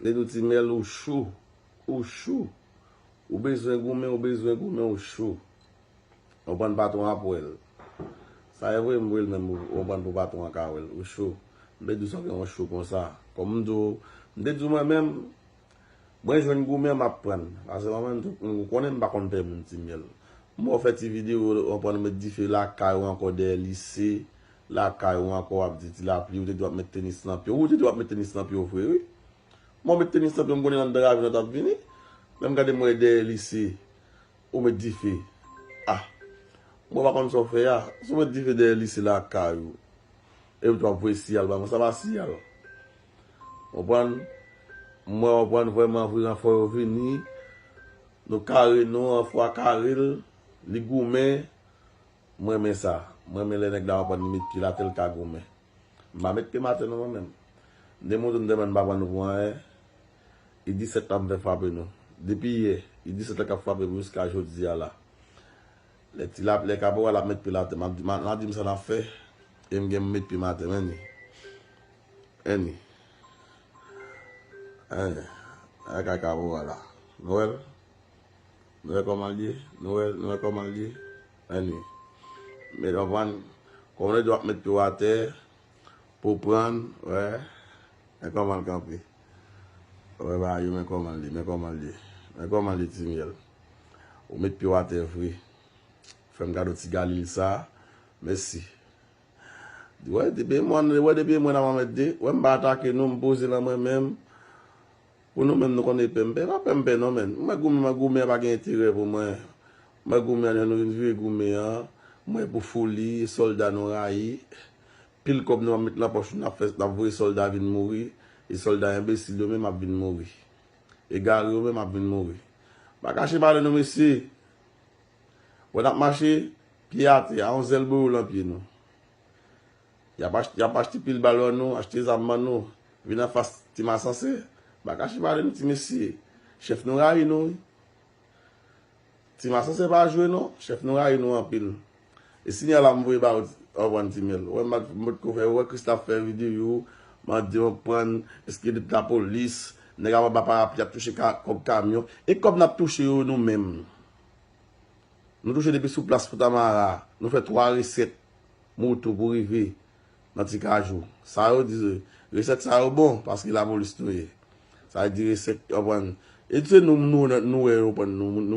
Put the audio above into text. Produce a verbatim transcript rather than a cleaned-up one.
Li di w Ti Myèl ou chou. Ou chou. Ou bezwen goumen, ou bezwen goumen, ou chou. Ou konprann patwon ap wè l. Sa e vre, m vre l menm, ou konprann pou patwon an ka wè l. Ou chou. M te di w sa w gen yon chou konsa. Kòm m di w, m te di w mwen menm, mwen jwenn goumen m ap pran. Paske mwen menm tou, ou konnen m pa konn pè moun Ti Myèl. M wè w fè ti videyo, ou konprann, ou met dife lakay ou ankò dèyè lise, lakay ou ankò w ap di Ti Lapli, ou te di w ap met tenis nan pye w. Ou te di w ap met tenis nan pye w vre, wi. Mwen met tenis nan pye m konnen anndan ravin nan t ap vini. Lè m gade m wè dèyè lise, ou met dife. Ah! Mwen pa konn sa w fè a. Si w met dife dèyè lise lakay ou, epi tou w ap voye siyal ba mwen, sa pa siyal. Konprann? Mwen konprann vrèman vre ranfò yo vini. Nou kare nou, ranfò a kare l, li goumen. Mwen renmen sa. Mwen renmen lè nèg la konprann li met pye l atè l ka goumen. M pa met pye m atè non mwen menm. M te montre nou tèlman m pa pran nou pou anyen. I disèt la m fè frape nou. Depi yè, i disèt la k ap frape m jiska jodi a la. Lè Ti Lapli, lè kaporal ap met pye l atè, m ap di, m a, m a di m sa n ap fè. E m gen m met pye m atè, men ni. Anni. Anni. Ay kay kaporal la. Nou wè l? Nou wè kòman l ye? Nou wè, nou wè kòman l ye? Anni. Men konprann, kòm nou di w ap met pye w atè, pou pran, wè. Men kòman l kanpe. Wè, ba yo, men kòman l ye, men kòman l ye. Men kòman l ye, Ti Myèl. Ou met pye w atè vre. Fè m gade w ti galil sa. Mèsi. Wè, depi mwen, wè, depi mwen nan mwen de, wè, m pa atake nou, m poze nan mwen menm. Pou nou menm, nou konn epè m pè, pa pè m pè non, menn. Mwen goumen, mwen goumen, pa gen enterè pou mwen. Mwen goumen an, nou vin vire goumen an. Mwen pou foli, sòlda nou rayi. Pil kòb nou ap met nan pòch nou, n ap fè, n ap voye sòlda vin mouri. E sòlda enbesil yo menm ap vin mouri. Egare yo menm ap vin mouri. Pa kache pale nou, mesye. Wè n ap mache, pye atè, a yon zèl bowo lan pye nou. Y ap achte, y ap achte pil bal ban nou, achte zam ban nou. Vin anfas Ti Masanse. Pa kache pale nou, ti mesye. Chèf nou rayi nou, wi. Ti Masanse pa jwe, non. Chèf nou rayi nou anpil. E sinyal la m voye ba ou, w konprann, Ti Myèl. Wè, m pa t, m pa t ko fè, wè, Christophe fè videyo, m ap di w pran, èske depi lapolis, nèg ap anba parapli ap touche ka, kòb kamyon. E kòb n ap touche yo, nou menm. Nou touche depi sou plas Fontamara. Nou fè twa resèt moto pou rive nan Ti Kajou. Sa yo di, resèt sa yo bon, paske lapolis nou ye. Sa vle di resèt, w konprann. E se nou, nou, nou wè yo pran nou, nou,